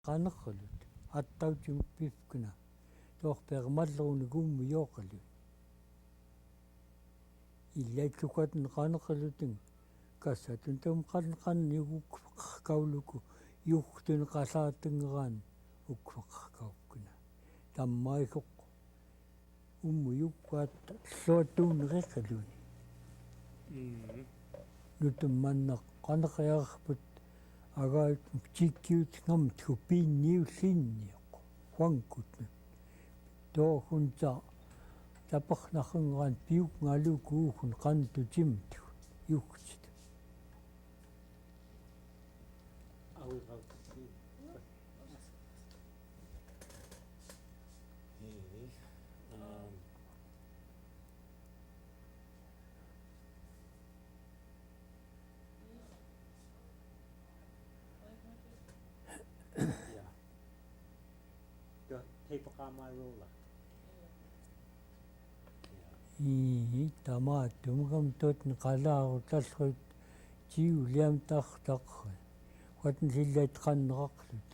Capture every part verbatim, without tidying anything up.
Kaneklut, attautun pifkna, tohper malrun gum yoklut. Illa tukat kaneklutin, kasatun tum kan kan yukfak kauluku, yuktun kasatengan, ukfak kaukna. Tamma ikuk. Umuyukwat suatun rekeluni. Mm. Nutum mannak kanak yarput agai tikiut ngam tupi niu sin niuk. Huangkut. Tohun sa tapak nakeng ran piuk ngalu kuhun kan tucim tu. Yukcit. Awi kau. Hey, um, yeah. Go, take the camera roller. Ii, tama tumgam tot nqalarutalhut, tiu liam taxtaq, wat nsillet qanraqlut.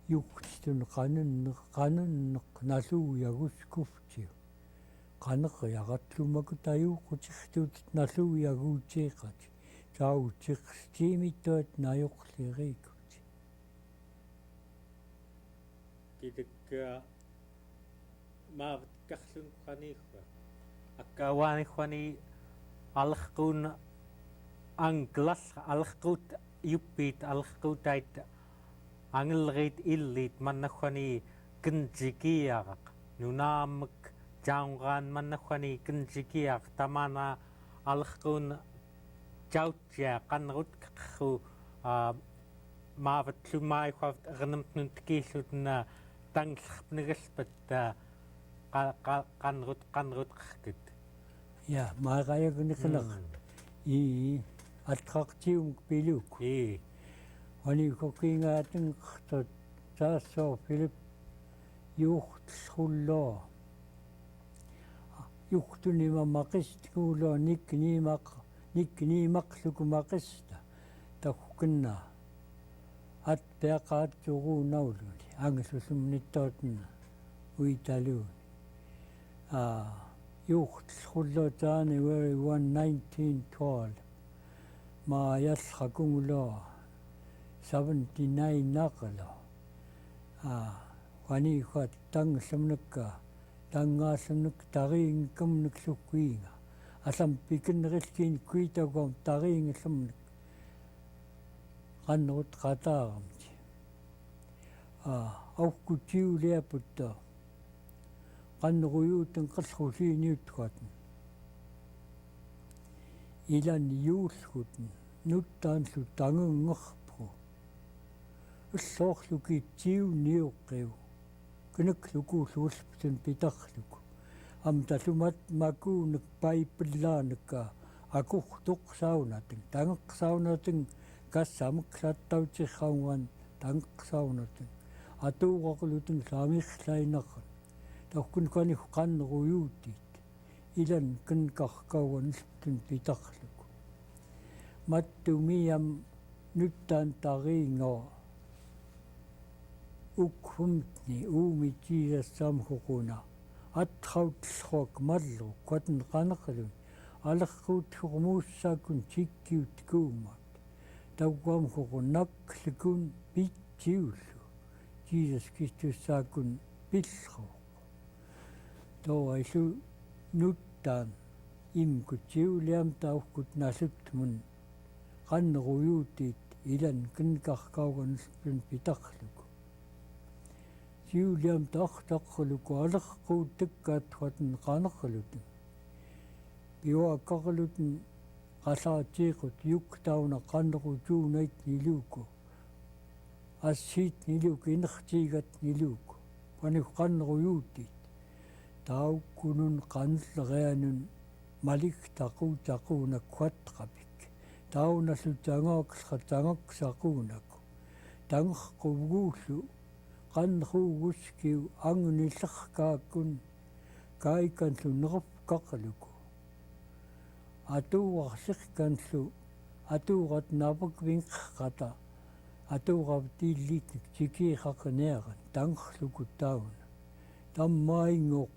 Yuktun qanun, qanun nalu yagus kuftiu. Qanaq yagatlu makut ayuqutixtut nalu yaguciqat. Tauciq stimi tot nayuqlirikut. Kidek, eh, mavet karlun kaniha. Akka wani kwani alhkun angklal alhkut yupit alhkutait angelrit illit manna kwani kenjikiaraq. Nunamek jaungan manna kwani kenjikiaraq tamana alhkun jaut Tia qanrut kekru, ah, mavet lumai kwavet ernemtnun tekilhut na tanglek penegelpet, ah, qa-, qa-, qanrut, qanrut kekut. Ya, maqayak nekenak. Hmm. Ii, atkak tium kpiluk. Ii. Wani kokinga ateng kto taso Philip yuh tkullo. Yuktun ima makis tkullo nik nimak Nik nimak luk makista, takukenna. At peakat tugu nauluni, angsusun nitotna, uitaluni. Ah, yuk tkullo January one, nineteen twelve. Ma yalhakunglo, seventy-nine naklo. Ah, wani kwat tangsemneka, Tangasemnek taringkemnek sukuinga. Asam pikenrekil kuitagom taringsemnek. Qanrut qataramti. Ah, aukutiuliaputta. Qanruyut ngkelkusi niutkuatn. Ilan yuulkutn. Nuttan su tangengerpku. Ellorluki tiuniuqiu. Knek luku sulptun pitarluku. Am talumat makunek Paipellaaneka akuk tuqsaunateng, tangeqsaunateng, kasameklatautikhaungan, tangeqsaunateng. Atuqakluteng samikhlainakun. Taukun kanik qanruyutit. Ilan kenkakauan lptun pitarluk. Mattumiam nuttan taringo. Ukfumtni umi Jisas samhukuna. Athaut lhok mallu kwatn qanrlun. Alrkut hurmusakun tikiut kumat. Taukuam hurun naklkun pitiulu. Jisas Kristus sakun pilhuk. Toaisu nuttan, imkutiu liam taukut nasutmun, qanruyutit ilan kenkakaugan lptun pitarluk. Tiu liam taktaqluk alrkut tekkat kwatn qanrlutn. Piuakarlutn qasatiqut yuktauna qanrutunait niluku. Asit niluk, inertigat niluk, panik qanruyutit. Taukunun qanlerianun malik taqu taquna kwat qabik. Tauna su tangak lka tangak saqunaku. Tangerqubgulu, qanruguskiu, angnilekakun, kaikan su nerepkakluku. Aturak sikkan su, aturat nabek bingkekata. Atuqabet ilik, cikikaq niaran, tañklu kutaun. Tamma iñuk,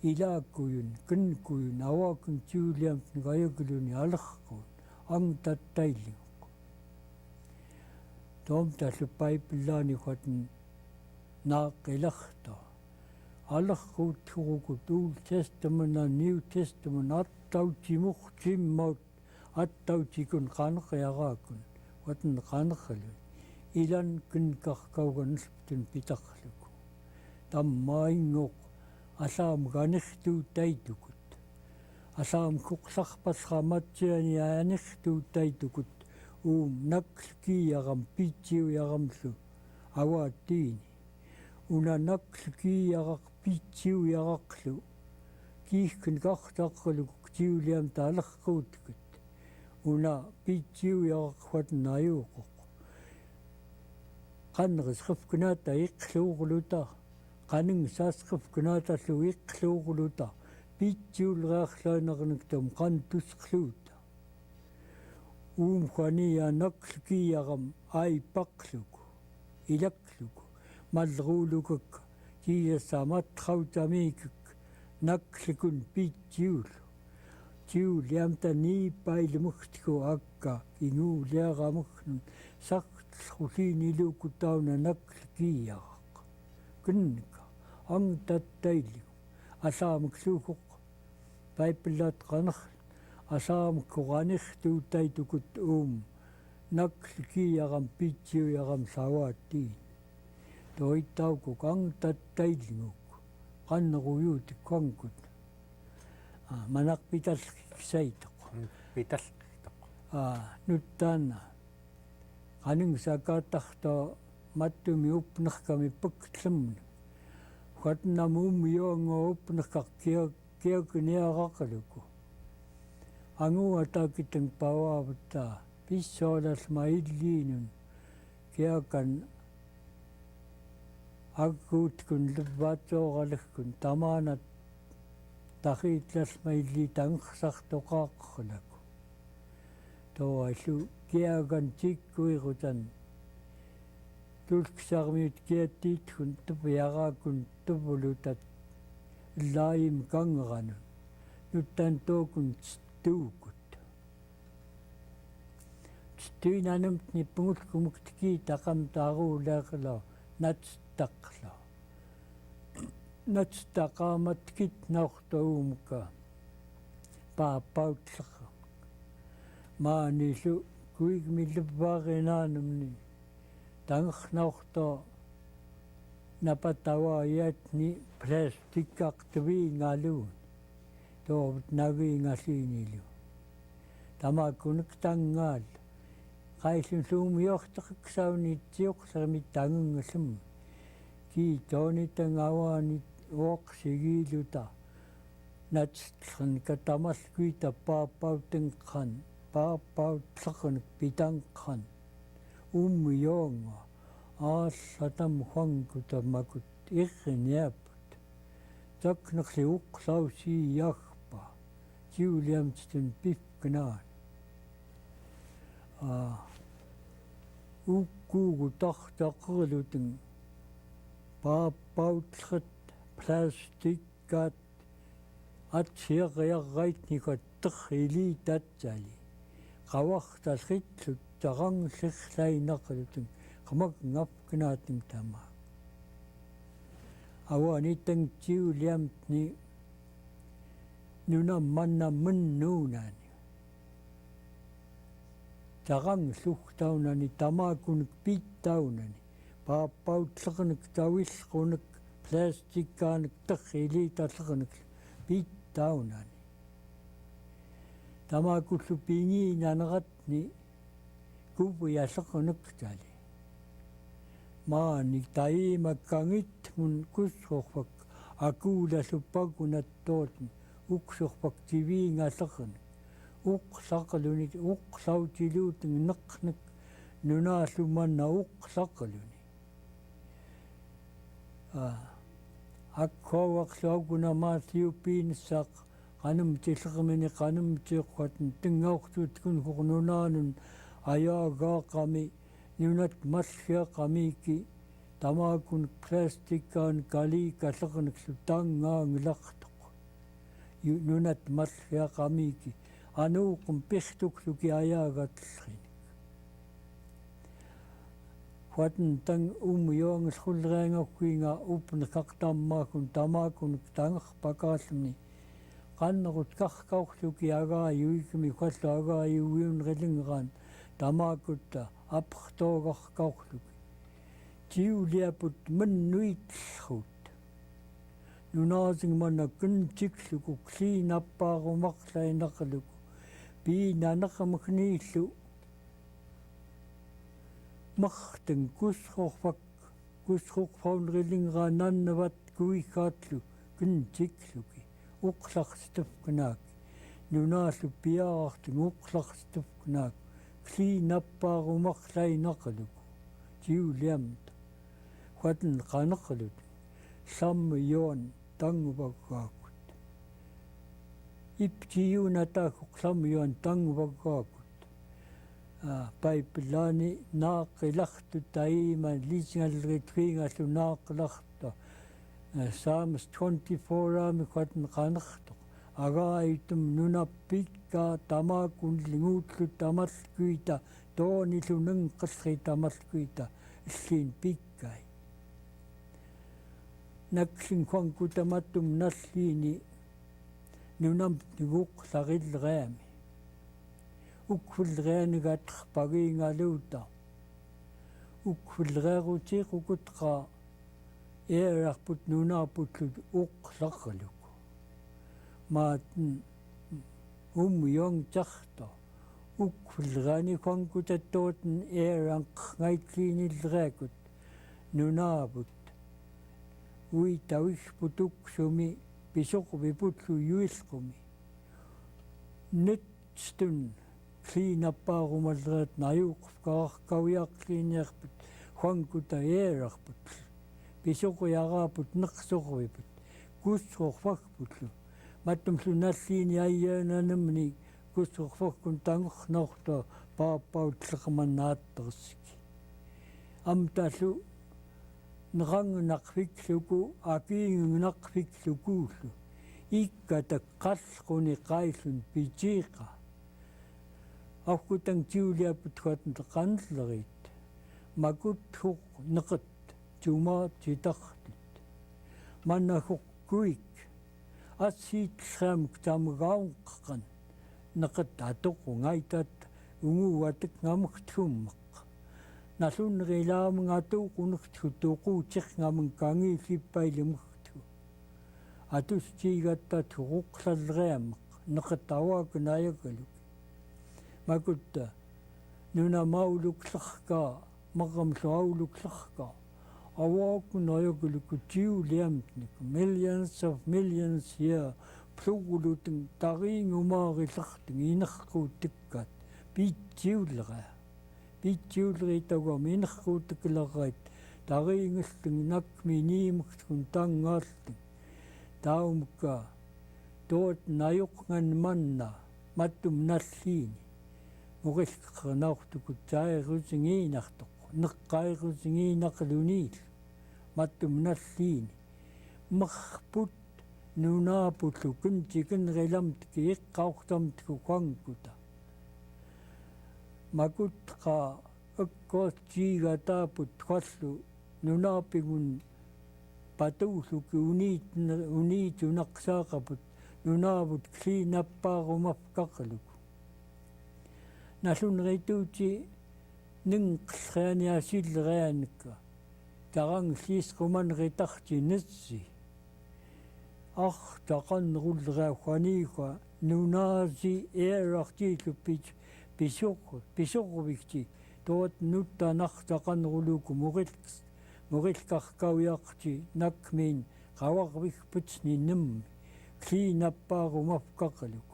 ila kuyun, kün kuyun, awakun ciuliam kayukluni alekun, añtatailuk. Tom talu Bible ani kuat na kilakta. Alekut hurukut Old Testament na New Testament, attau cimuk cimmaut, attau cikun kanak yarakun, kuat kanak lu. Ilan kün kak kaukan lptun pitak luku. Tamma iñuk, asam kanik tu taitukut. Asam kuklak paska matsiani anik tu taitukut. Um, nakl ki yaram, piciu yaram lu. Awatini. Una nakl ki yarak, piciu yarak lu. Kihkün kaktak lu ciuliam talak kutkut. Una piciu yarak kuat nayukuk. Kanrik skefknata ikluk luta. Kaneng saskefknata lu ikluk luta. Piciu lrak lanak niktom kantus kluta. Um, kania nakl ki yaram, ai pakluku, ilakluku, malrulukuk, Jisas amat kau tamikuk, naklukun piciul. Ciuliam tani pailmuktiku akka, inguliara muknun, saktl kulini luku tauna nakl ki yarak. Künka, añtatailuk, asam klukuk, Bible at kanak, asam kukanik tu taitukut um, nakl ki yaram piciu yaram sawati. Toitau kukang tatailuk, kan ruyut kuangkut. Ah, manak pital kisaitok. Hmm, pital kitok. Ah, nutana. Kaning sakatak to matumi upnek kami pektlem. Kuat nam um yongo upnek kak kiak kiak niarak luku. Angu atakiteng pawa beta, pisolas ma ilinun, kiakan agutkun lebato kalekun, tamana takitlas ma ili tangksak tokak laku. Toailu kiakan cikkuirutan. Tulksarmiut kiatitkun tupiarakun tubulutat. Laim kangeranun. Nutan tokun tukut. Tuinanum ni pungul kumuk tiki takam taru leklo. Nats taklo. Nats takamatkit naukto umka. Papautlak. Manilu kuik mi lebarinanum ni. Tangek naukto napatawa yat ni plastik ak tewi ngalun. Tobut nawi ngasinilu. Tamakunek tangal. Kaisun sumiohtek ksauni tiok sami tangengesem. Ki toni tengawani wok sigiluta. Natslken katamal kuita papautengkan. Papautlekenek pitangkan. Umiyonga. Asatam huangkuta makut. Ikiniaput. Taknekli uklau si yakpa. Ciuliam titun pipknan. Ah, ukugu taktakeluteng. Papautlket plastik kat atsiak yarait nikat tek ili tatsali. Kawak talkitlut tarang siklainaketeng. Kamak ngap kenateng tama. Awan iteng ciuliam ni nuna mana menunani. Tarang luktaunani, tamakunek pitaunani. Papautlekenek tawilkunek plastikanek tek ili talkenek pitaunani. Tamakusu pingi nanakat ni kubu yaslekenek tali. Mani taima kangit mun kusukpak aku lasu pakunat toten uksukpak tiwi ngaslekenek. Uksakeluni uksautiluting neknek nuna lumana uksakeluni. Ah, akkawak laguna masiu pinsak Kanem tilekmini kanem tikuat tengauktut kun huknunanun ayagakami Nunat Mathiaq Amiki, tamakun plastik an kali katlaqnuk lutaña ñilaqtuq. Yu-, nunat Mathiaq Amiki, anuqm piqtukluki ayagatlin. Juatn tang umyuang lxulreñakuinga upnakaq tamakun, tamakun tangaq pakalmni. Qanrut kaqkauqluki agayuikmi juatlu agayuiun rilingran, tamakut apqtogaqkauqluki. Tiuliaput mennuitlxut. Nunasing mana kentikluku, klinapaqumaqlainaqluku. Pinanaqmeknilu. Maqteng kusruqfak, kusruqfaun rilingran nanbat kuikatlu, kentikluki. Uqlaqstepknak. Nunallu piaqteng uqlaqstepknak. Klinapaqumaqlainaqluku. Tiuliamta. Juatn qanqlut. Llamyuan tangubagakut. Iptiunataku llamyuan tangubagakut. Ah, Paipel ani naqilaqtut taima lisngalritkuingallu naqilaqta. Ah, Psalms twenty-four ami juatn qanqtuq. Agayutum nuna pika tamakun lingutlu tamalkuita, tonillu nengqelri tamalkuita, ellin pikai. Naklin Juan kuta matum nallini, nunam nguqlaqilreami. Ukflreani gatqpagingaluta. Ukflrequtiqukutqa, earaqput nunaputlu uqlaqluk. Mat umyuang taqta. Ukflreani Juan kuta totn earaq ngaitlin ilreqkut. Nunaput. Uitawikput uksumi, pisuqbiputlu yuilqumi. Nutstun, klinapaqumaqlainaqtn ayuqfkaq kaqkauyakliniaqput, Juan kuta earaqput. Pisuqyaraput neqsuqbiput, kusruqfakputlu. Matumlu nallini aiananemni, kusruqfakkun tanguqnauqta, papautlaqman attersiki. Amtallu, nrangnaqfikluku, akingnaqfiklukullu. Ikkata qallquni qaillun pitiqa. Awkutang tiuliaput juatn qanlrit. Makuthuq neqet, tuma titaqtut. Manahuq kuik. Asit ram ktam gaungqkan. Neqet atuq ngaitat ungu atek ngamuk tumq. Nalun rilam ngatuq unuk tutuku cik ngameng kangi lipai lemuk tu. Atus tigatat uqlal remak. Neqet awak nayakeluk. Makutta nuna mauluk lexka. Maqamlu auluk lexka. Awakun ayagluku tiuliamtnuk, millions of millions year, pluguluteng taring umarileqteng ineqkutekkat, pitiulra. Pitiulra itagam ineqkuteklaqait, taringelteng nakmi nimektkun tangalteng. Taumka, tot nayuqngan manna, matum nallini. Muqilkaq nauqtukut tairusnginaqtuq, neqairusnginaqlunil, matum nallini. Meqput nunaputlu kentiknrilamtki iqqauqtamtku kuangkuta. Makutqa ekkot tigataput kuallu nunapingun patuuhluki unit, unit unaqsaqaput nunaput klinapaqumafkaqluk. Nalun rituti nengqlreani asilreanka. Tarang sisquman ritaqti netsi. Ax taqanrulra juaniha nunasi earaqtilu pis-, pisuq-, pisuqbikti. Tot nutta nax taqanruluku muqilks-, muqilkaq kauyaqti nakmin qawaqbikpitsni nemmi. Klinapaqumafkaqluk.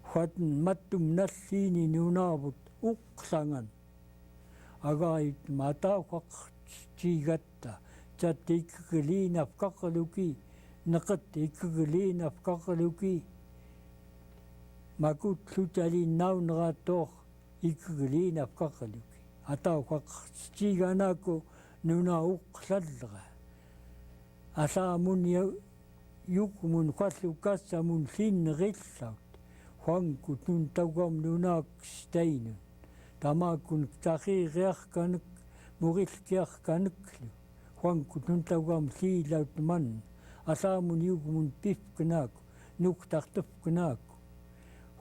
Juatn matum nallini nunaput uqlangan. Agait matauhaq tigatta, tat ikeklinafkaqluki, neqet ikeklinafkaqluki, makutlu tali naunratuq ikeklinafkaqluki. Ata ukwak sitiga nako nuna ukladra. Asa mun ya yuk mun kwal ukas amun sin rillaut. Huang kutun tawam nuna kstainun. Tama kun ktahi riak kanek, muril kiak kanek lu. Huang kutun tawam si laut man. Asa mun yuk mun pip kenaku, nuk tartep kenaku.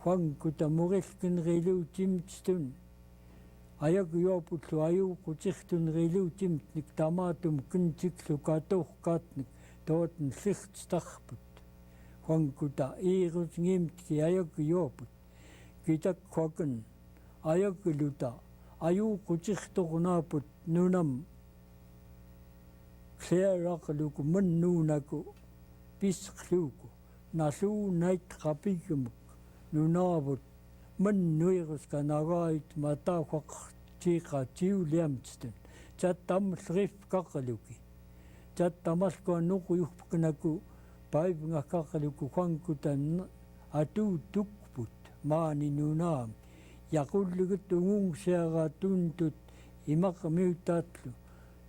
Huang kuta muril ken rilu tim tstun. Ayak yoput lu ayu kucik tun rilu tim tnik tama tum ken cik lu katuh katnik tot nsik tstahput. Huang kuta irus ngim tki ayak yoput. Kitak kwaken, ayak luta, ayu kucik tuk naput nunam. Klerak luku men nunaku, pis kluku, nasu nait kapikemek, nunabut, men nuirus kanagait mata kwak cika ciu liam tstun, catam srif kakaluki. Cat tamal ko nuku yuhpuk naku, paib nga kakaluku huang kutan atu tukput, mani nunam. Yakulugit ungung siaga tuntut, imak miutatlu,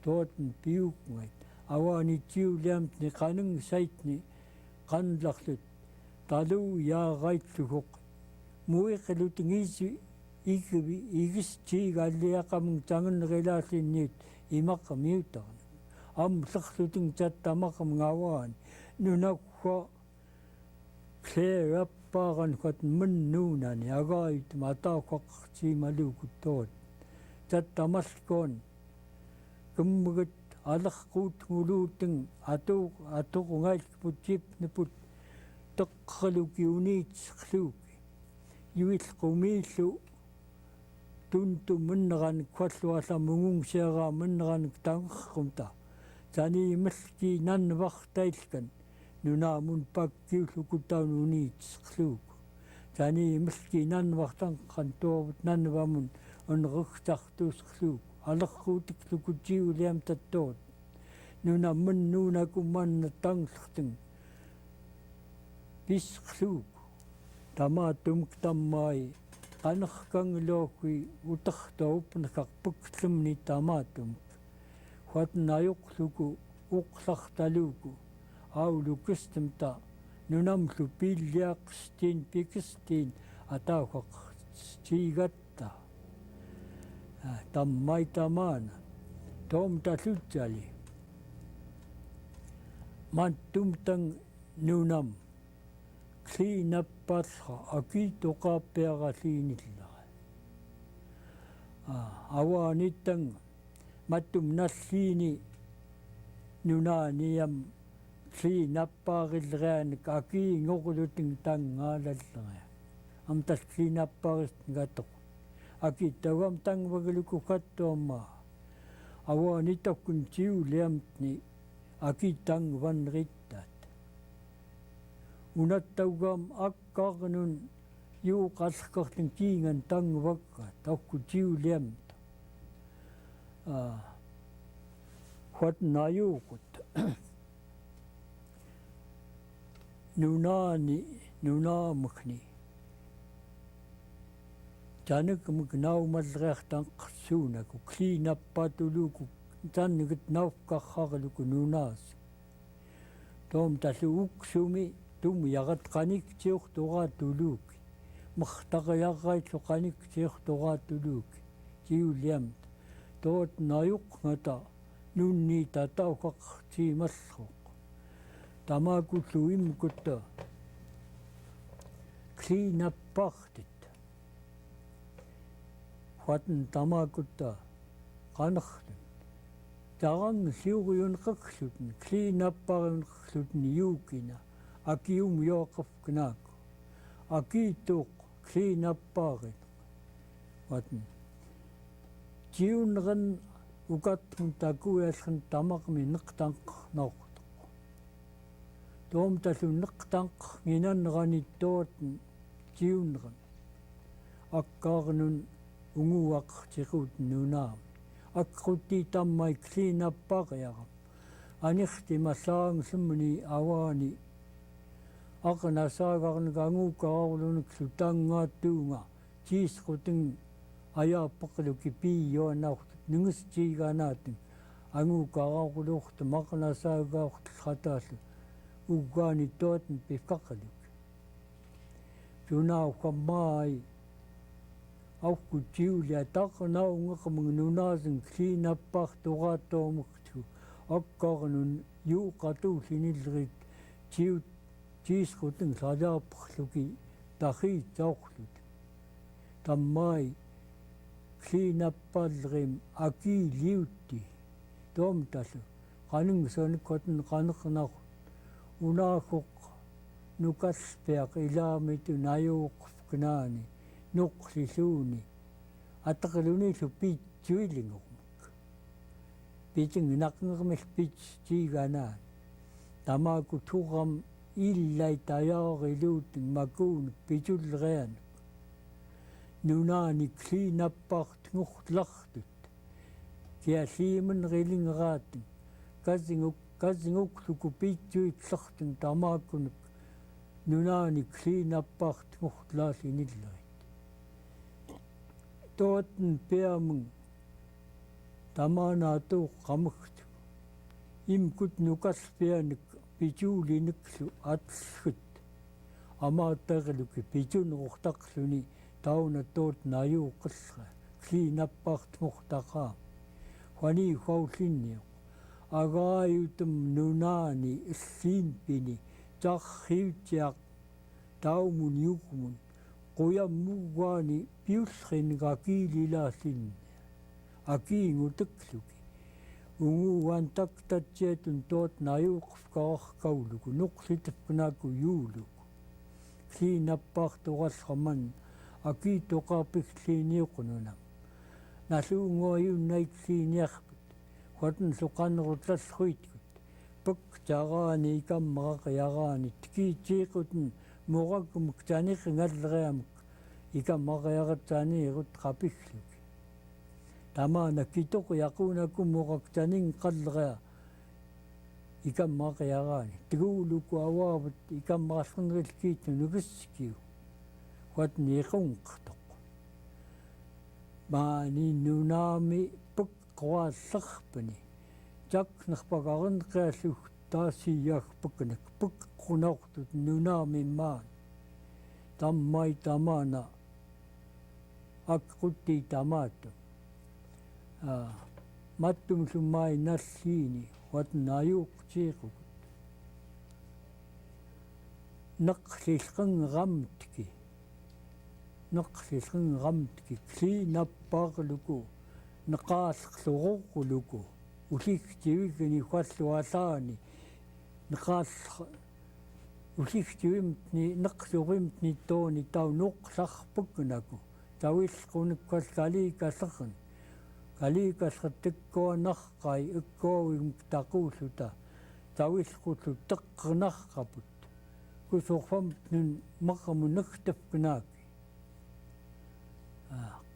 tot piuk ngait. Awa ni ciu liam ni kaneng sait ni, kanlaklut. Talu ya rait luhuk. Muik lut ngisi ikibi igis ci gali akam cangen rela sinit imak miutang. Am sekhluting cat tamak mengawan. Nuna kwa kle rapparan kwat men nuna ni aga it mata kwak ci malu kutot. Cat tamas kon. Kemmeget alekut nguluteng atuk atuk ngail keput cip neput tekkeluki unit sekluki. Yuil kumilu tuntu meneran kwallu asa mungung siaga meneran ketangek kumta. Cani melki nan bak tailken. Nuna mun pak kiu lukutaun unit sekluk. Cani melki nan bak tangkan tobut nan bamun onruk caktu sekluk. Alekut lukuciu liam tetot. Nuna men nuna kuman netang sekteng. Pis kluk. Tama tum ketamai. Kanek kang lokui utek to upnekak pektlem ni tama tum. Huat nayuk luku uklak taluku. Au lukis temta. Nunam lu piliak stin pikistin. Atau kak cigat ta. Ah, tamai tamana. Tom ta lujali. Mantum tang nunam. Klinapalha aki toka peara linila. Ah, awa nitang matum nalini nuna niam. Klinapagil rean kaki ngokuluting tang ngalal rean. Amtas klinapagil ngatok. Aki tawam tang bagluku katoma. Awa ni takun ciu liam ni aki tang ban ritat. Unat tawam akak nun yu kalkak ting kingan tang bakat aku ciu liam. Ah, huat nayukut. Nunani, nunamekni. Canek meknau malreak tangksunaku klinapatuluku. Canek tnauf kakakluku nunas. Tom talu uksumi tum yagat kanik ciuk tuga tuluki. Mektak yagat kanik ciuk tuga tuluki. Ciu liam. Tot nayuk ngata. Nuni tataukak ci masruk. Tamaku tuim kuta. Klinapaktit. Huaten tamakuta. Kanakten. Tarang siuguyun kaksuten. Klinapakun kaksuten yukina. Aki um yokaf kenaku. Aki tuk. Klinapakit. Huaten. Ciun ren ukat taku elken tamak mi nektang noktok. Tom talu nektang nginan rani tot ciun ren. Akar nun ungu ak cikut nuna. Akuti tamai klinapakit. Anik ti masang semeni awani. Ak nasagar ngangu kaulun sultang ngatunga. Cis kuteng Ayapakluki piyo anaktut nungus chiganatun. Angu karakuluktum akanasa gaktut hatalu. Ugani totun pifkakaluk. Tuna ukamai. Au kuchiuli atak nau ngakmung nunazing klin apak tuga tomuktu. Akkarnun yu katu linilrit chiu Chiskuteng saja pakluki tahi chauhlut. Tamai klina palrim aki liuti. Tom talu. Kanung sonikoteng kanak nak. Unahuk nukas piak ilamitu nayuk fknani. Nuk liluni. Atakluni lupi chuilinguk. Piting nakngkmil pich chiganan. Tamaku turam ilai tayar iluting makun pichul rean. Nunani klin apak tnguk tlaktut. Kia limen riling rating. Kazinguk, kazinguk luku pichu itlakting tamakunik. Nunani klin apak tnguk tlalinilait. Toten piameng. Tamana tu kamuktu. Imkut nukas pianik pichuli niklu atlhut. Ama terluki pichun ruhtakluni tauna tot nayu kslha. Klin apak tmuhtaka. Hwani hwaulinio. Agayutum nunani ilin pini. Chakhiutiak. Taumun yukmun, kuyam mugwani piulhin gakililasin, aki ngutekluki. Ungu wantak tachiatun tot nayuk fkawah kauluku, nuk litfknaku yuluku. Klin apak tugal haman, aki tukapik liniuk nunam. Nalu ngoyun nai klin yakput, hwatun sukan rutas huitkut. Pek carani ikam mrak yarani tki cikutn murak mkcanik ngalreamk ikam mrak yarat cani rut kapiklik. Tama nakituk yaku naku murak cani ngalrea ikam mrak yarani tguluku awabet ikam mrak lknril kitu nugiskiu. Wat nikungktuk. Mani nunami pek Kua lhexpni. Jak nexpagaren qia lhux tasi yag peknek pek qunaxtut nunami man. Tamai tamana. Ak quti tamatum. Matum lumai nalhini wat nayuk ciqukut. Neqlilqeng ramtki. Neqlilqeng ramtki kli napaqluku. Neqalqluruqluku. Ulihciwigni huallualani. Neqalq ulihciwimtni neqlurimtni toni tau nuqlaqpeknaku. Tawilqunekual kali kalleqen. Kali kalleqet ekkoa naqai ekkoawimk taquluta. Tawilqutlu teqnaqaput. Kusuqfamtnun maqamun nektefknaki.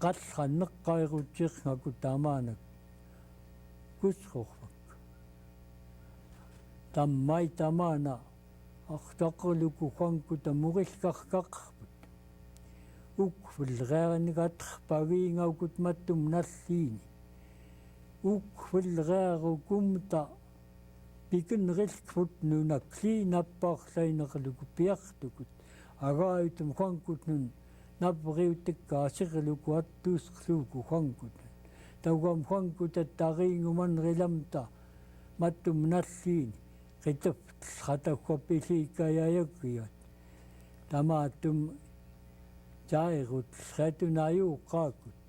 Qalhan neqairuciq ngaku tamanak. Kusuqfak. Tamai tamana. Aqtaqluku huangkuta murillkaqkaqput. Ukfel rearenekatqpagi ngaukut matum nallini. Ukfel rearukumta. Pikenrillkput nuna kli napaqlainaqluku piaqtukut. Agayutum huangkutnun. Napriutekka asiqluku attusqluku huangkutnun. Tauham huangkuta taringumanrilamta. Matum nallini. Qiteftl hatahua pilikayayakiat. Tamatum jairutl hatun ayuqakut.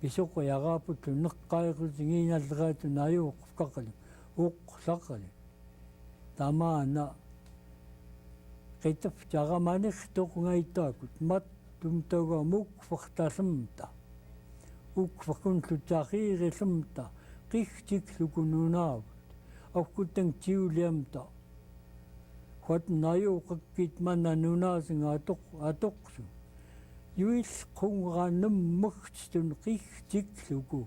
Pisuquyaraputlu neqairut nginalratun ayuqfkaqlun. Uqlaqlun. Tamana. Qiteftl jaramanixtuq ngaitakut. Mat tumtauga mukfaq tallemta. Ukfaq kunlu jaririllemta. Qihjikluku nunavut. Aukuteng ciuliamta. Huat nayuqekkit mana nunaseng atuq atuqsu. Yuilqungra nemmekjtun qihjikluku.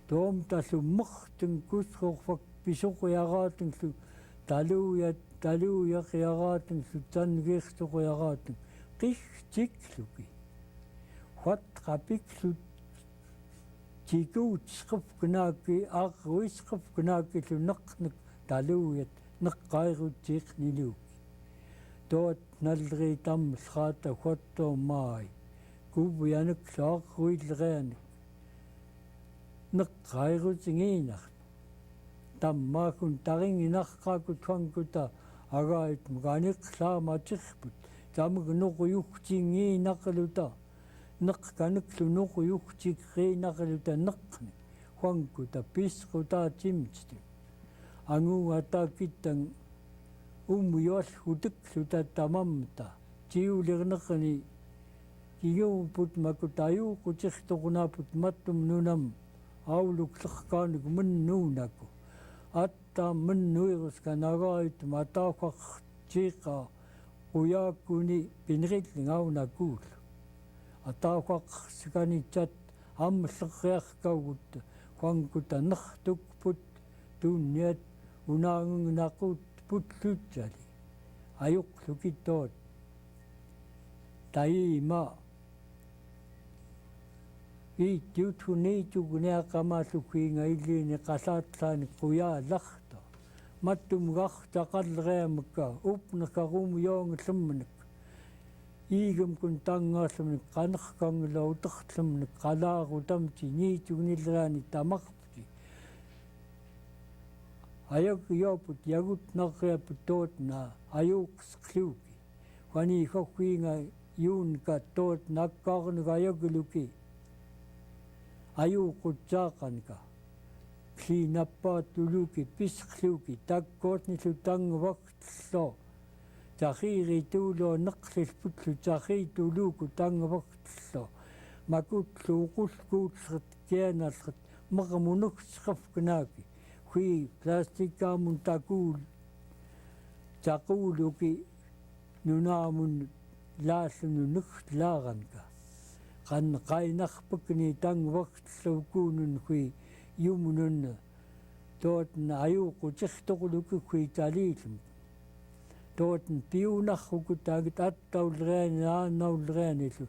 Tomtalu mekteng kusruqfak pisuqyaratenglu. Taluya taluyaqiarateng sutan giqsuqiarateng qihjikluki. Huat qapiklu Tiku utskip kenaki, aku iskip kenaki lu neknik taluet, nekairut cik niluki. Tot nalri tam lhata huato mai. Kubuyanik lu aku ilrenik. Nekairut nginak. Tam makun taring inak kaku tuangkuta, agait meganik lama cikput. Tam genuk yuk cinginak luta. Nek kanek lu nuk yuk cik ri nak lu ta nek ni. Huang ku ta pis ku ta cim citu. Angu ata kitang um yos hudik lu ta tamam ta. Ciu lir nek ni. Ciu put maku tayu ku cik tuk na put matum nunam. Au luk lek kanek men nuna ku. At Ta menui rus ka naga it mata kwak cika kuya kuni pinrit lingau nakul. Ata kwak sekani cat am sekreak kawut kwang kuta nek tuk put tuniat unang nakut put lucali. Ayuk lukitot. Taima. Itiut huni cugni akama lukui nga ili ni kalatlan kuya lakto. Matum gak cakal remka up nekarum yong lemnek. Igem kun tanga lemnek kanek kang lo utek lemnek kala rutam ci ni cugni lerani tamak puti. Ayok yoput yagut nak reput tot na ayuk sekluki. Kwani kokwi nga yun ka tot nakar nga ayok luki. Ayu kutsakan ka. Kli napa tuluki pis kluki takot ni lutang waklo. Cahiri tulo neklil putlu cahiri tuluku tang waklo. Makutlu kulkut kiana mekemunuk sekef kenaki. Kwi plastik amun takul. Cakuluki nuna amun lalununuk laranka. Kan kainak pekni tang waklo kunun kwi yumunun. Tot na ayu kucik tokuluki kwi talilem. Tot na piunak hukut agit at taulreni a naulreni lu.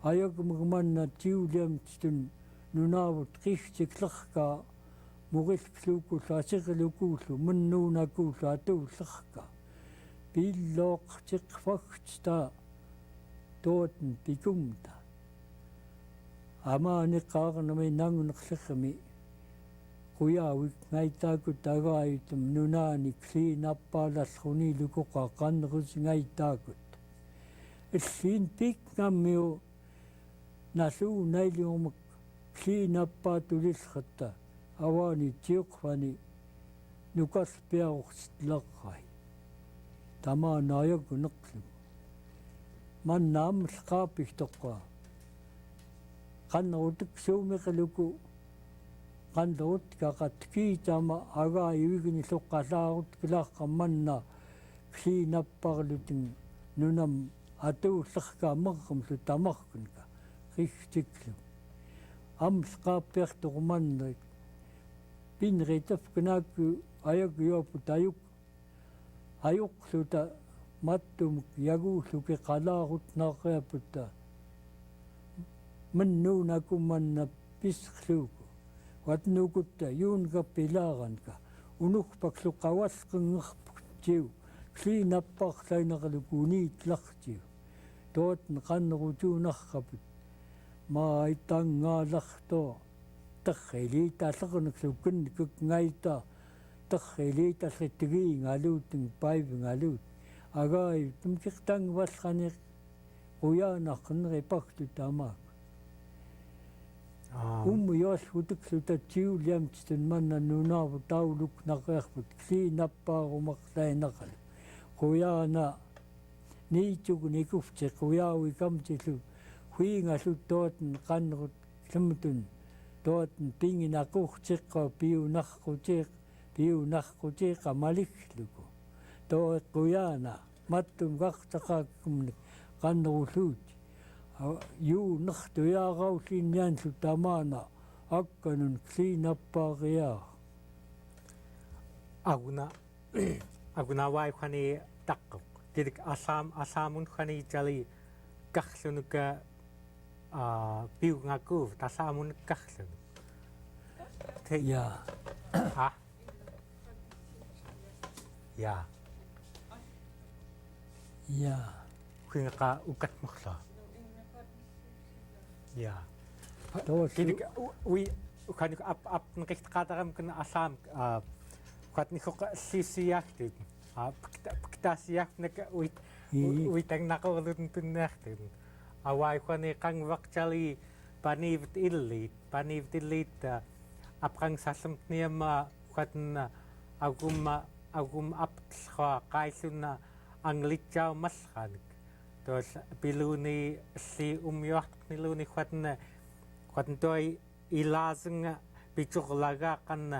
Ayok mekman na tiuliam titun nunawut kihcik lehka. Muril klukul asik lukul menuna kul atu lehka. Pilok cik fakcita tot na pikumta. Ama ni kar nami nangun klihmi. Kuya wik ngaita kut aga itum nuna ni kli napa las huni luku kakan rus ngaita kut. Esin pik ngamiu nasu naili umek kli napa tulis kata. Awa ni ciuk fani nukas pia uks lakai. Tama naya gunuk lu. Man nam lkapih tokwa. Kan utuk sumi keluku. Kan dot kakat ki tama aga iwigin lukala ut kelak kaman na kli napar luting nunam atu lehka merem lu tamak kunka. Kihcik lu. Am lkapih tokman na pinritef kenaku ayok yoput ayuk. Ayuk luta matum yagu luki kalarut nakeputa. Menuna kuman na pis luku. Wat nukuta yun ka pilaran ka. Unuk pak lu kawas kengah ciu. Kli napak lainaka luku ni tlak ciu. Tot na kan rucu nak kaput. Ma itang ngalak to. Tekheli tasak nak luken kek ngaita. Tekheli tasak tegi ngalut teng paip ngalut. Agai tumkik tang was kanik. Kuya nak kenri pak tu tamak. Um yos hutuk suta ciu liam citun mana nuna butau luk nak put kli napa rumak lainaka. Kuya na. Ni cuk ni kuf cik kuya wi kam cilu. Hui nga su tot kan rut klemtun. Tot pingin aku cik ko piu nak ku cik. Piu nak ku cik ka malik luku. To kuya na. Matum gak caka kemnik. Kan rulut. Yu nak tu ya kau sinian su tamana. Akanun kli napa ria. Aguna Agunawai khani takok. Tidik asam asamun khani jali kahlunuk a piu ngaku tasamun kahlunuk. Te- Ya. Ah. Ya. Ya. Kwiñka ukat muklo. Ya. Tosu. Kidik u-, wi, ukan ap, ap, nqit kataram ken asam, ah, ukat nikok lisiak te. Ah, pkta-, pktasiak nek wit, ii, witang nako lun tunnek te. Awai kwani kang wakjali paniwt ilit, paniwt ilit, ah, apkang sasem tniam, ah, ukat, ah, agum, ah, agum aptlkha kailun, ah, anglijaw malkanik. Tol piluni si umyoak niluni ukat, ah, ukat toi ilaseng, ah, pijuk laga kan,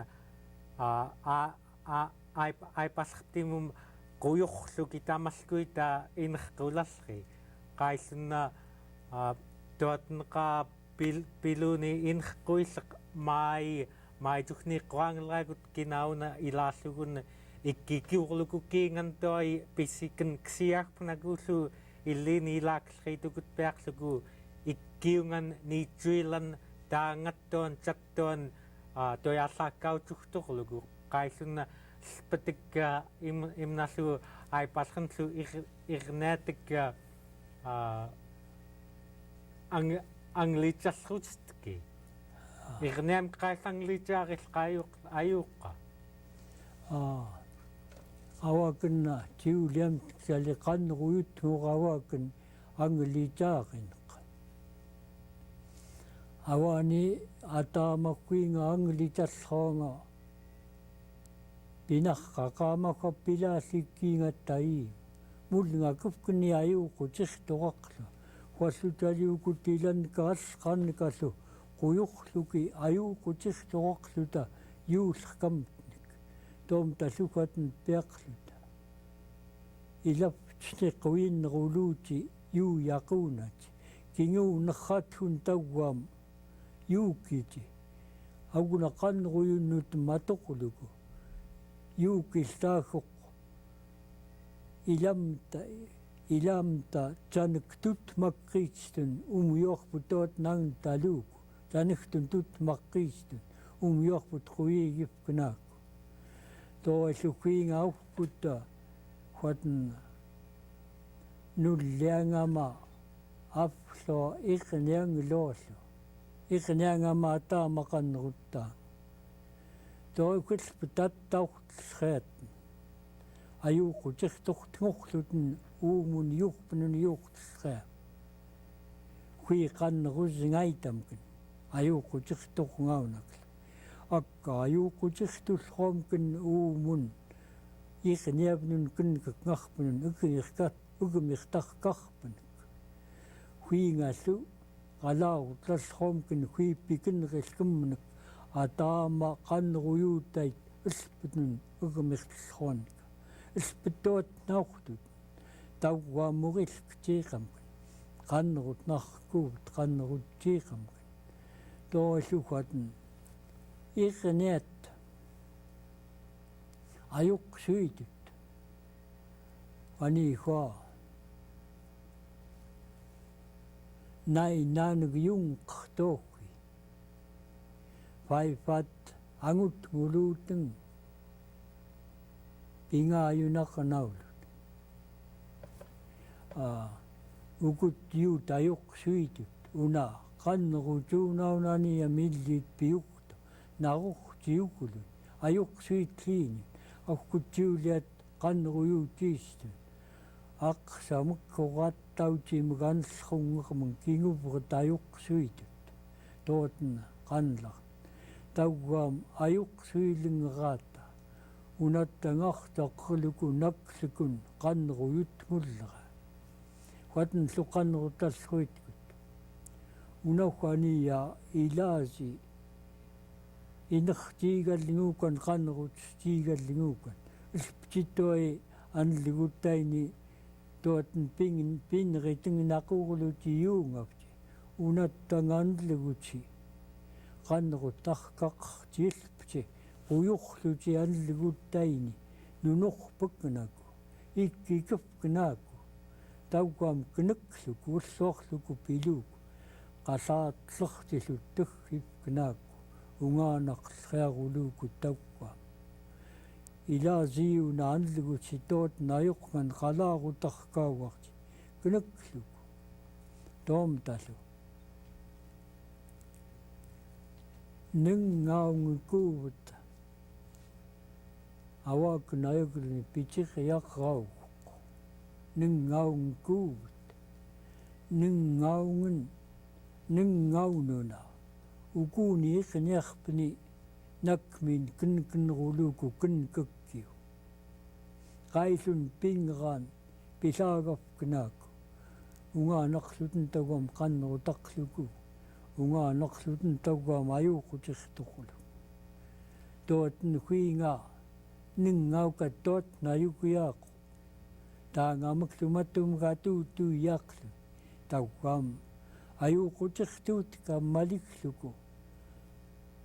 ah, ah, a, aip-, aipalktimum kuyuqluki tamalkuita ineq kulalki. Kailun, a, tuatneka pil-, piluni ineq kuileq mai, mai jukni kuanglakut kinauna ilalukun ikkikiuqluku kingan toi pisiken ksiak penakulu ilini ilaklekitukut peakluku ikkiungan nijuilan tangatton jatton, a, toi alakau juktuqluku. Kailun, a, lpetek, a, im-, imnalu aipalkenlu ir-, irnetek, a, a, ang-, anglijalrujtki. Irneam kail anglijaril kayuk, ayuka. A, awaken, a, tiuliam jali kanruyut muk awaken anglijakineq. Awani atama kuinga anglijalronga. Pinaka kamaka pilasi kingatai. Mul nga kufkni ayuku jihturaklu. Kuasu jali ukutilan kas kankalu. Kuyukluki ayuku jihturakluta. Yulkamtnik. Tom talukat piakluta. Ilap tniq uin ruluti yu yakunat. Kingu nexat hun tawam. Yukiti. Aguna kanruyunut matuqluku. Yukil tahuq. Ilamta, ilamta janek tut makristun um yohput tot nang taluku. Janek tun tut makristun um yohput kuyi yipkenaku. To esukinga ukut, a, huatna. Nulliangama aflo ikniang lolo. Ikniangama tama kanrutta. To ukut petat tauht sret. Ayuku jihtuq tnguqlutn umun yuhpnun yuhpsret. Hui kanrus ngaitamkin. Ayuku jihtuq ngaunakl. Ak Kayuku jihtullhomkin umun. Ikniabnun kin kekngahpnun ikmihkat ikmihtak kahpnk. Hui ngalu kalautallhomkin hui pikin rilkmnk atama kanruyutait ilptnun ikmihtllhonk. Ilptot nauhtut. Tawwa murilk jiqamkin. Kanrut nahkut kanrut jiqamkin. Tosuhatn. Ikniat. Ayuk suitut. Anihua. Nai naneg yung ktoki. Faifat angut nguluteng. Pinga yunak naulut. A, ukut yut ayuk suitut. Una kanruju naunani amilit piukto. Naruk jiukulun. Ayuk suit linin. Akut jiuliat kanruyutistun. Aksa mekkorat tauji megan lhungekmen kingubret ayuk suitut. Totna kanlak. Tawam ayuk suilingerata. Unattangak takluku naklukun kanruyut ngullera. Huatn lukan rutal huitkut. Unahuania ilasi. Ineq jigal ngukan kanrut jigal ngukan. Ilpjitoi anlugutaini. Tuatn ping pinriteng nakuruluti yungapji. Unattang anluguti. Kanrut ahkak jilpji. Kuyuhluti anlugutaini. Nunuq peknaku. Ikkikepknaku. Tawam knekluk ulloqluku piluk. Kasatlektilu tekhipknaku. Uñanak yak uluku tauka. Ila siu na anlugu situt nayuk ngan kala utak kawak. Knek luku. Tom talu. Neng ngaung kubut. Awak nayuk ni pitik yak rauk. Neng ngaung kubut. Neng ngaungen. Neng ngaununa. Ukuni kniak pni. Nakmin ken ken ruluku ken kekiu. Kailun pingran. Pilagap knaku. Uñanak luten tauam kan utak luku. Uñanak luten tauam ayuk utik tukulu. Tot nhuinga. Neng ngauka tot nayuk yaku. Tanga meklu matum katutu yaklu. Tauam. Ayuk utik tut ka malik luku.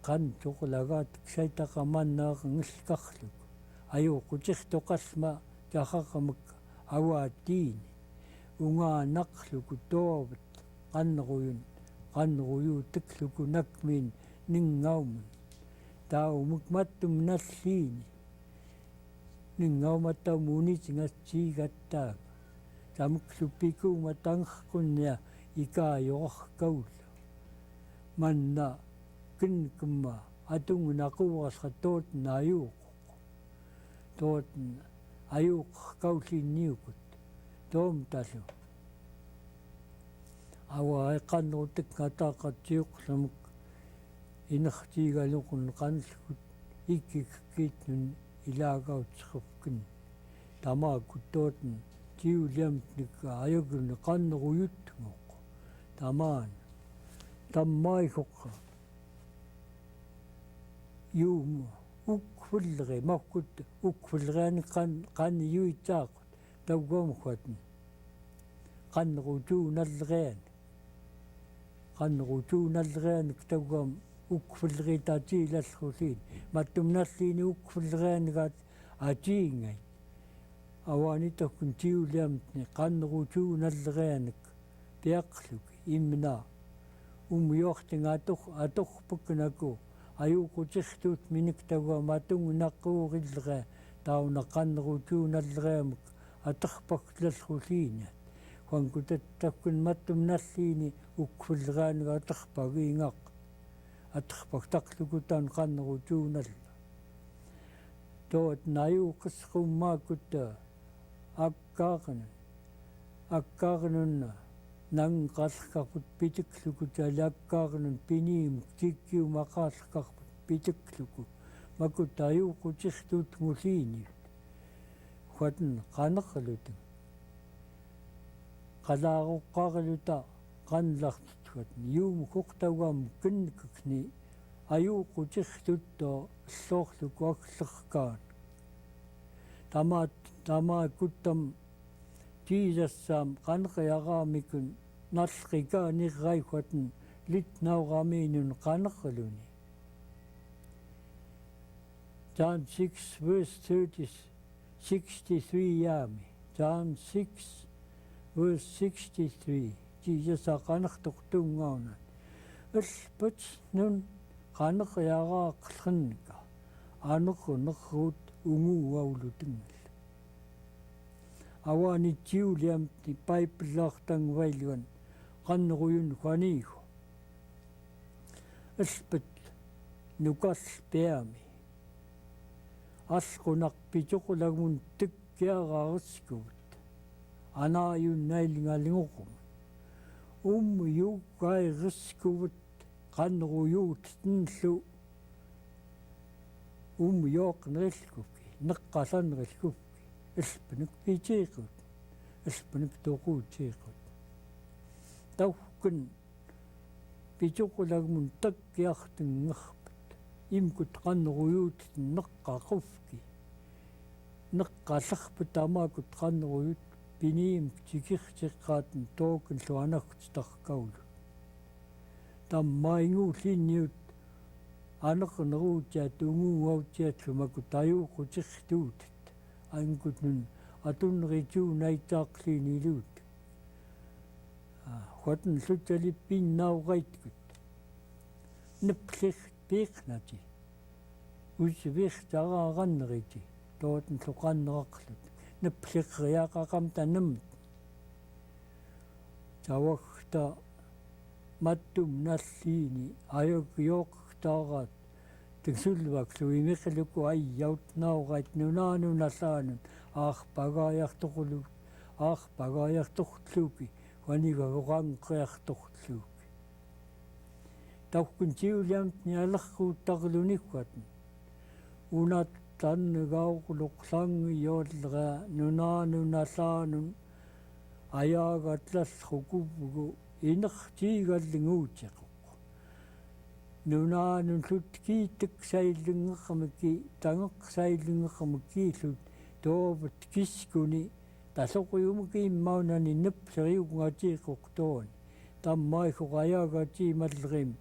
Kan tukulagat ksaitaka mannak ngelkak luku. Ayuk utik tukalma jakakamek awatini. Uñanak luku tobet. Kan ruyun. Kan ruyu tek luku nakmin neng ngaumen. Tau mek matum nalini. Neng ngau mata munit ngat sigat tang. Tamek lupiku matang kunya ika yorok kaul. Manna ken kema atung naku wasatot nayuk. Tot ayuk kaul iniukut. Tom talu. Awa ikan utik ngata katiuk lamek. Inak tiga lukun kan sikut ikik kit nun ilaga utsikupkin. Tama kutoten tiu liam tnik ayagul kan ruyut ngok. Taman. Tamai hok. Yum ukfulre makut ukfulre kan kan yuitak. Tauam huatn. Kan rucu nalrean. Kan rucu nalrean tauam ukfulre tati lalhulin. Matum nalini ukfulrean gat atingai. Awani tokun tiuliam tni kan rucu nalrean piakluk imna. Umuyuq tingatuk atuk peknaku. Ayuku tiktut minik tauam atung naku rilre. Tauna kan rucu nalreamuk. Atakpak lalhulinya. Huangku tatakun matum nalini ukfulran atakpak ingak. Atakpak taklukutan kan rucu nal. Tot nayukus kumakut akkarnun. Akkarnun nang kalkaput pitik lukut ali akkarnun pinim tikiu makalkaput pitik luku. Makut ayuku tiktut ngulini. Huatn kanaklutin. Kalarukarluta kanlaktut huatn. Yum huktawam kenkekni. Ayuku tiktut to llokluku aklekkan. Tama tama kutam Jisas sam kanakyaramikun nalkika niraihuatn litnaukaminun kanakluni. John six verse thirty, sixty-three yami. John six verse sixty-three. Jisas akanaktuk tungaunan. Elpet nun kanakyaraklenka. Anekenekrut ungu waulutengel. Awani tiuliam ti Bible laktang wailuan kan ruyun kwanihu. Elpet nukal peami. Alkunak picukulagmun tekiara reskut. Anayun nail ngalngukum. Um yukai reskut. Kan ruyut tenlu. Um yok nreskupki. Nekalan nreskupki. Elpenek picikut. Elpenek tuku cikut. Tauken picukulagmun tekiak tengekpet. Imkut kan ruyut nekakufki. Nekalekpet amakut kan ruyut. Pinim cikik cikaten token luanak citak kaulu. Tamaingu liniut anak neruciat ungu wauciat lumakut ayuku ciktutet. Angkut nun atun ricu naitak linilut. Huatn lucali pinau raitkut. Neplik Biknati. Usbik tara ranriti. Dot nlukan raklut. Neplik riaka kam tanam. Tawakta matum nalini. Ayok yok tarat. Tingsulbak lu imikluku ayyaut naurait nuna nuna sanun. Ah pagayaktuklu. Ah pagayaktukluki. Waniga rangkayaktukluki. Takkun tiuliam ni alakku taklunikwatn. Unat tan gauluk sang yolra nuna nuna sanun. Ayaga tlaskukubugu inak tigal ngutikuk. Nuna nun sut kitik sailingak meki tangak sailingak meki sut tobet kiskuni. Tasoq uyumuk imaunan inep seriuk ngati kokton. Tamai kok ayaga ti madrim.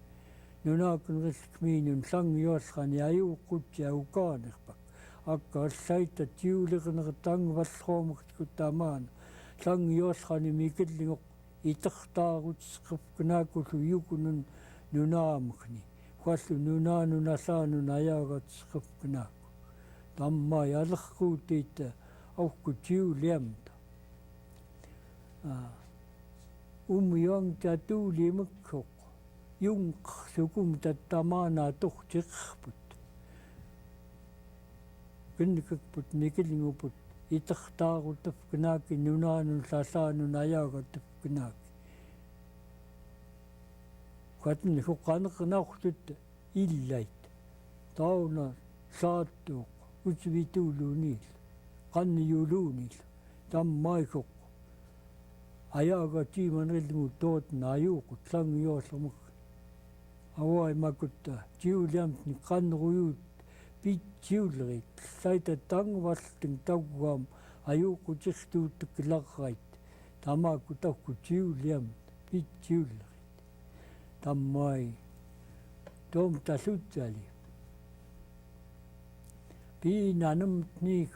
Nuna kun risk minun sang yos kani ayu kutsi aukan ekpak. Akka saita tiulik nertang balhom kutaman. Sang yos kani mikil lingok itak tarut skep kenaku su yukunun nuna mekni. Kwasu nuna nuna sanun ayaga skep kenaku. Tamai alak kutita. Au kutiu liam ta. Ah. Umyong tatu limek kok. Yung sukum tatamana tuk tikput. Kenikput mikil nguput. Itak taru tep kenaki nuna nun sasa nun ayaga tep kenaki. Kuatin kukanek naktut. Illait. Tauna satuk. Utsbitulunil. Kanyulunil. Tamai kok. Ayaga timan rilngu tot na ayuk tlang yoslamak. Awai makutta. Tiuliam ni kanruyut. Pitiulrit. Saita tang wasting tagwam. Ayuk tiktut kelakait. Tamaku taku tiuliam. Pitiulrit. Tamai. Tom tasutali. Pinanem tnik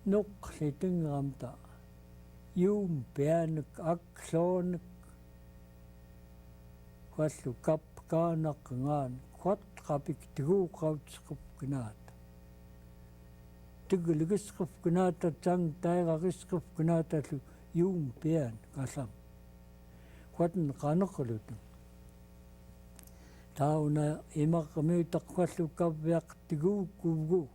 nuk liting ramta. Yum pianek aksonek. Kwasu kap kanak ngan kwat kapik tegu kau skep kenata. Tegel geskep kenata tang taira geskep kenata lu yum pian kasam. Kwat nekanak lutung. Tauna imak kami tak kwasu kabiak tegu kubu.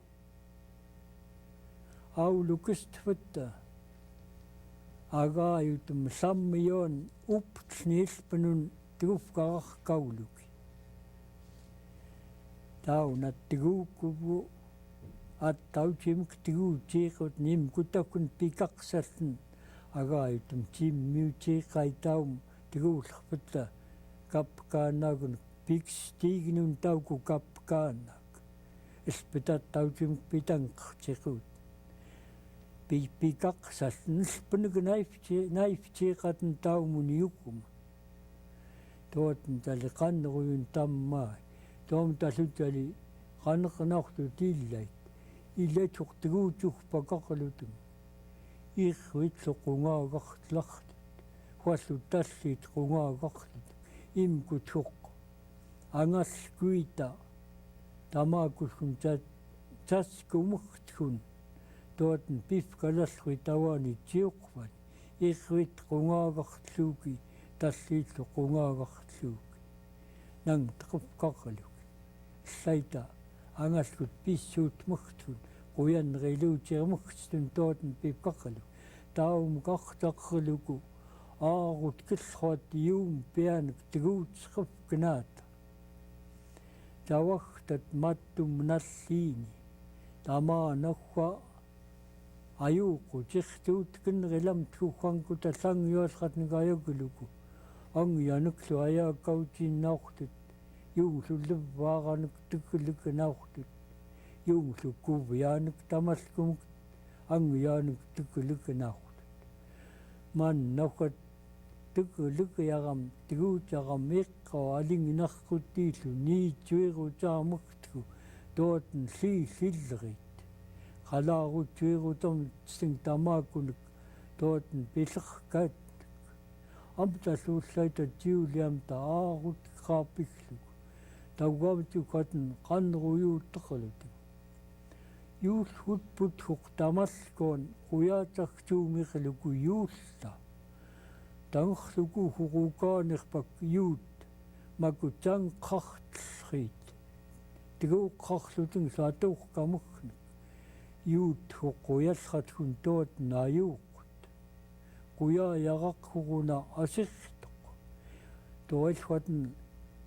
Aulukis tfutta. Aga yutum sam yon up tnis penun tuf karak kauluki. Tauna tegu kubu at tau cim tegu cikut nim kutakun pikak satin. Aga yutum cim miu cikai taum tegu tfutta. Kap kanagun piks tignun tauku kap kanak. Ispitat tautim pitang kcikut. Pi pikak sas nilpeneg naif ci naif cikat ntau mun yukum. Tot ntali kanruyun tamai. Tom tasu tali kanak naktut illait. Illait huk tegu cuk pakak lutum. Ikwit lukungagak tlaktut. Hwasu tasit kungagak tut. Imkut huk. Angas kuita. Tamakuskun cas kumektun. Toten pif kalas kuitawani ciukpan. Ikwit kungagak tluki. Tasit kungagak tluki. Nang tekep kakaluk. Saita. Angas kut pisut mektun. Kuyan relu cirmektun toten pif kakaluk. Taum kak takluku. Agut kilhot yum pian tgut skep kenata. Tawaktat matum nalini. Tama nakwa ayuku ciktut kenrilam tukang kuta sang yoskat ngayagluku. Ang yanuk lu aya kaucin naktut. Yung lu lebaranuk tukuluk naktut. Yung lu kubianuk tamaskumuk. Ang yanuk tukuluk naktut. Man nakat tukuluk yaram tgu caram ikko aling nakkutilu ni cuiru camektku doten si silrit. Kalaru cuiru tom sing tamakunuk doten pilekkat. Amta susaita ciuliam ta arut kapikluk. Tawam tukatn qanru yut taqalutu. Yut hut put huk tamal kon kuya cak cumi qluku yut ta. Tangxluku hukukan iqpak yut. Maku cang qaxtlxit. Tigu qaxluteng satuk kamukn. Yut huk kuyalxat hun tot nayuk. Kuya yaraq huruna asiqtuq. Tuwalxuatn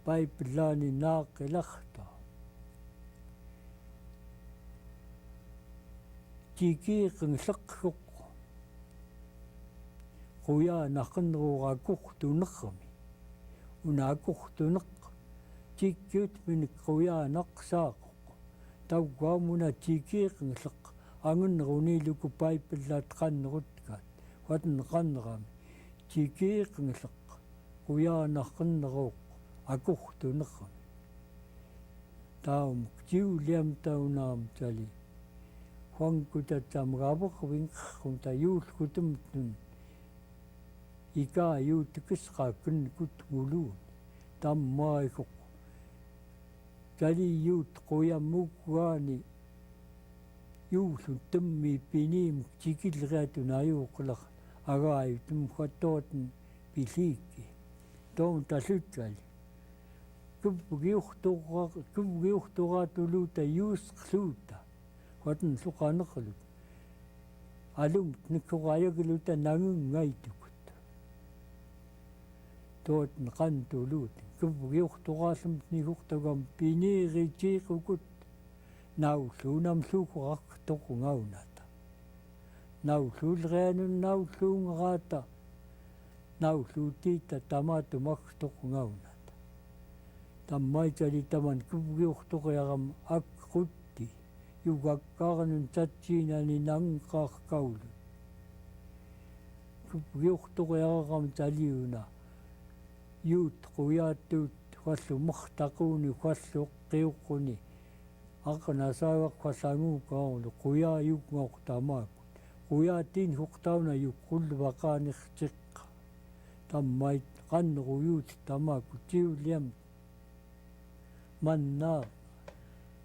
Paipilani naqilaqta. Cikiqngleq huk. Kuya naqnru akuqtuneqmi. Una akuqtuneq. Cikiut minik kuya naqsaq. Tawam una cikiqngleq angnruni luku Paipilat qanrutkat, watn qanram, cikiqngleq, kuya naqnruq, akuqtuneq. Taum kciu liam taunam cali. Huang kuta cam gabuk wingkung ta yul kutum tun. Ika yut kis ka ken kut ngulun. Tam mai kuk. Cali yut kuya muk wani. Yut utem mi pini muk cikil ria tun ayu kulak. Aga yut muk atot piliki. Tom talut cali. Kub giuh tura, kub giuh tura tuluta yus kluta. Watn suqaneq lut. Alum tnekuk ayag luta nangung ngaitukut. Tot nqan tulut. Kub giuh tura lem tnekuk tagam piniri cikukut. Naulunam sukuraktuk ngaunata. Naululrenun naulungrata. Naulutita tamatumaktuk ngaunata. Tamai cali taman kub giuh tuk yaram ak kuti. Yugakkarnun cacinani nangkar kaulu. Kub giuh tuk yaram cali una. Yut kuyatut kwallu muktakuni kwallu kiukuni. Ak nasawak kwasangu kaulu kuya yuk ngok tamak. Kuya tin huk tauna yuk kul bakanix cik. Tamai qanru yut tamak ciu liam. Manna.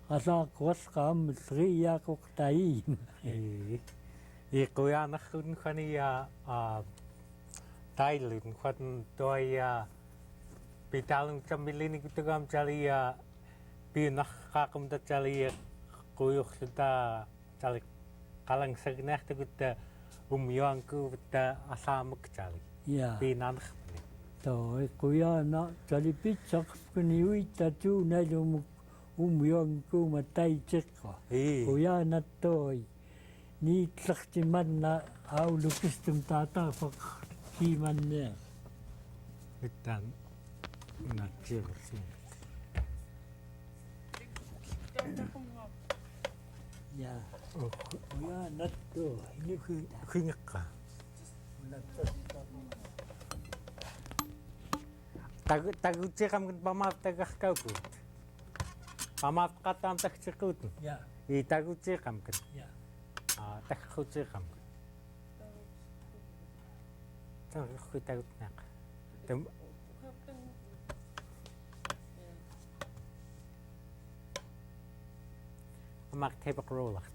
Asa kwal kam sri ya kuk taim. I, i kuya nakhun khani ya, a, tailun khwan toya. Pitalung cambilini kutugam cali ya. Pinah kakum ta cali ya. Kuyuh ta cali kalang sagnek ta kutta umyuang ku ta asamak cali. Ya. Pinanah. To, kuya na cali picak kuniwi ta tu na lumuk umyuang ku matai cek. I. Kuya na toi. Ni tlak ciman na au lukis tum tata fak ciman ne. Itan na cek. Ya. Oh. Kuya na to. Ini ku. Kingka. Tagu, tagu cikam ken pamaf tagah kau ku. Pamaf katam tag cikut. Ya. I tagu cikam ken. Ya. Ah, tag ku cikam ken. Tag ku tagu nak. Tem-, Amak tebak rolak.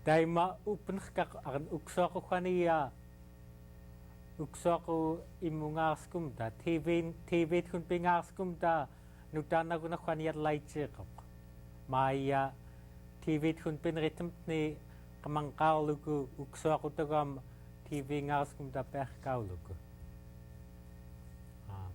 Daima upen kak akan uksoku kania. Uksoku imungaskum da. T V, T V kun pingaskum da. Nutana kuna kania lai cikok. Maya T V kun pinritem ni kamang kauluku uksoku togam T V ngaskum da peh kauluku. Ah.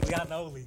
We are only.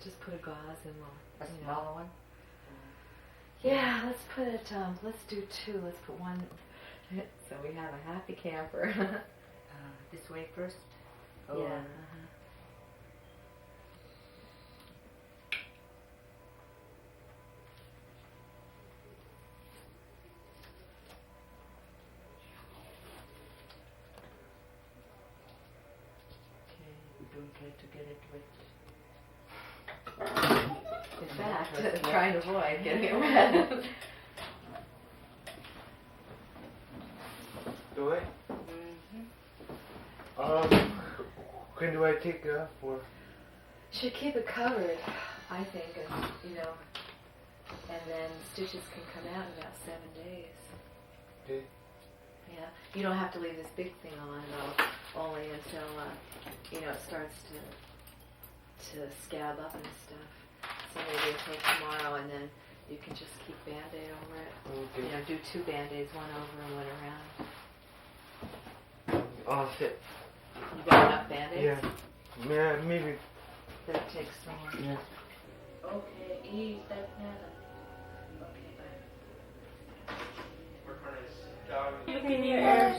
Just put a gauze in, well, a small one. Yeah, let's put it, um, let's do two. Let's put one. So we have a happy camper. Uh, this way first? Yeah. Uh-huh. Okay, we don't try to get it wet. In fact, try and avoid getting it wet. Do it? Um, when do I take it off for? Should keep it covered, I think, and, you know, and then stitches can come out in about seven days. Okay. Yeah, you don't have to leave this big thing on though, only until, uh, you know, it starts to, to scab up and stuff. So maybe until tomorrow, and then you can just keep Band-Aid over it. Okay. You know, do two Band-Aids, one over and one around. Oh, shit. You got enough Band-Aids? Yeah. Yeah, maybe. That takes so long. Yeah. Okay, ease that matter. Okay, bye. Look in your ears.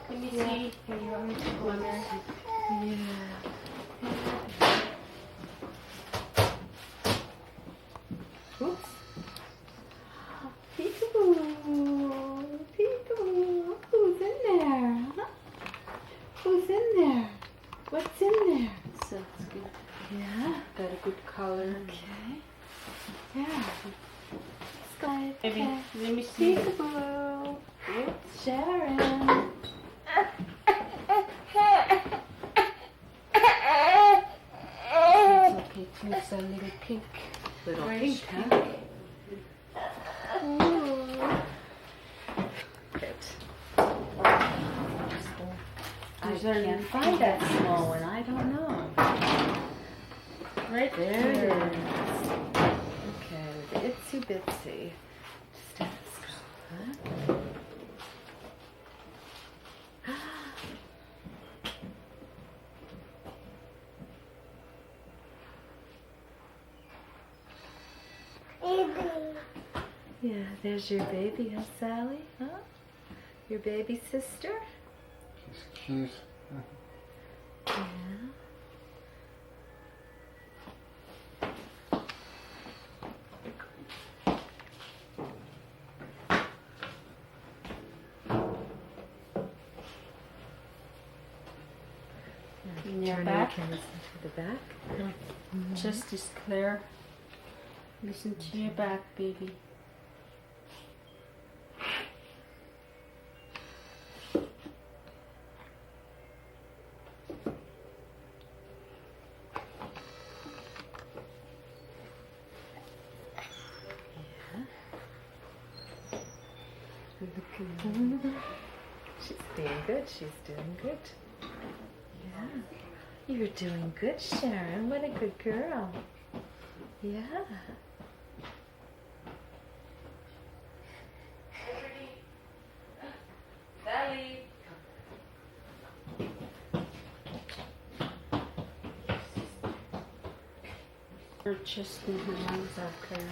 Let me see. Yeah. Oops. Peekaboo, peekaboo, who's in there, huh? Who's in there? What's in there? So it's good. Yeah. Got a good color. Okay. Yeah. It's good. Baby, okay. Let me see. Peekaboo. Oops, Sharon. It's okay too. It's a little pink. Little pink, huh? Ooh. Good. I can't find that small one. I don't know. Right there it is. Okay, the itsy bitsy. Stethoscope, huh? Yeah, there's your baby, huh, Sally? Huh? Your baby sister? She's cute. Yeah. Turn, back. You can listen to the back. Just is clear. Listen to your back, baby. She's being good. She's doing good. Yeah. You're doing good, Sharon. What a good girl. Yeah. Sally. Her chest and her lungs are clear.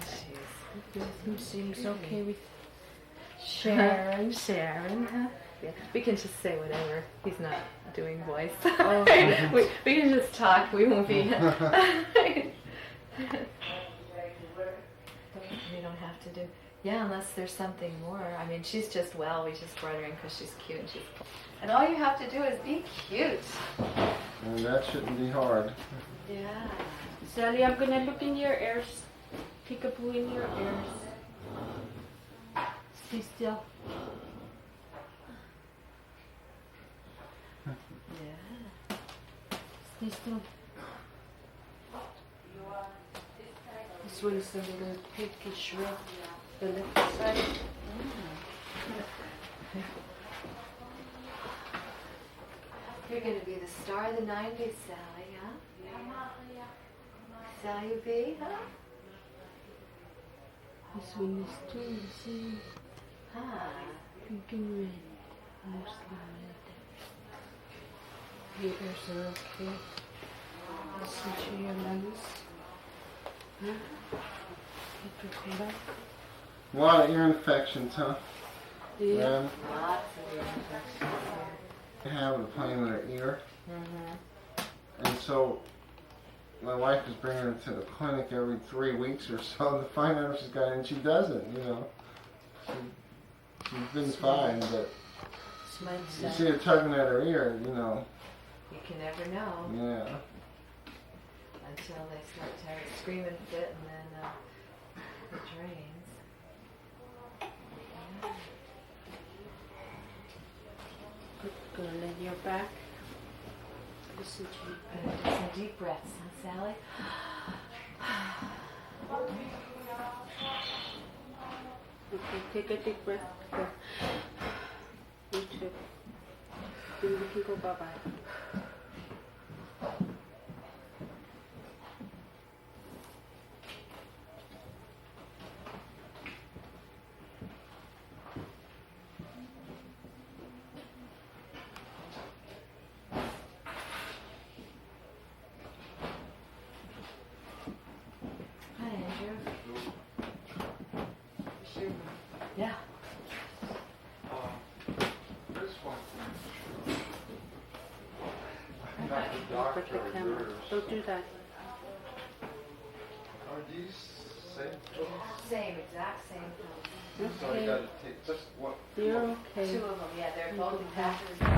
Everything seems okay with Sharon. Sharon, huh? Yeah. We can just say whatever. He's not doing voice. Oh. We, we can just talk. We won't be. We don't have to do. Yeah, unless there's something more. I mean, she's just, well, we just brought her in 'cause she's cute and she's cool. And all you have to do is be cute. And that shouldn't be hard. Yeah. Sally, I'm gonna look in your ears. Peekaboo in your ears. Stay still. Yeah. Stay still. This one's a little pinkish red, the left side. You're gonna be the star of the nineties, Sally, huh? Sally B, huh? This one is too easy. Ah. Pink and red. Mostly red. Your ears are okay. Listen to your lungs. A lot of ear infections, huh? Yeah. Lots of ear infections. They have a plain in their ear. Mm-hmm. And so my wife is bringing her to the clinic every three weeks or so to find out if she's got it, and she doesn't, you know. She She's been fine, but you see her tugging at her ear, you know. You can never know. Yeah. Until they start to have a screaming fit, and then uh, it drains. Good girl, and your back. Listen to you. And do some deep breaths, huh, Sally? Okay, take a deep breath. Go. You too. Then we can go bye-bye. Hi, Andrew. Yeah. Um, this one. Look at the camera. Don't do that. Are these same pills? Same, exact same pills. So you gotta take just one. You're okay. Two of them, yeah, they're both exactly the same.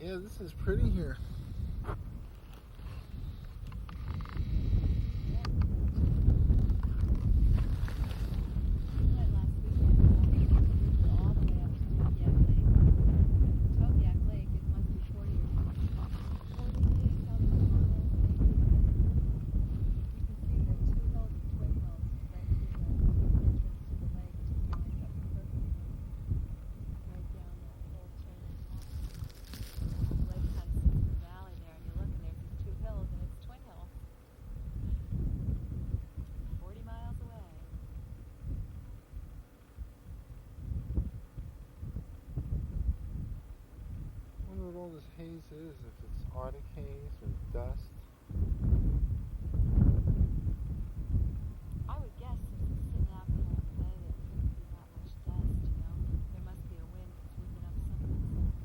Yeah, this is pretty here. Wonder what all this haze is, if it's Arctic haze or dust. I would guess since it's sitting out there all day that it couldn't be that much dust, you know? There must be a wind that's whipping up something somewhere.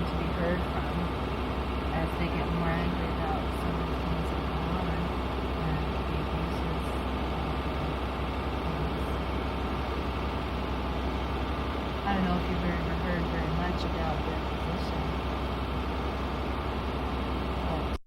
to be heard from as they get more angry about some of the things that go on and the abuses. I don't know if you've ever heard very much about their position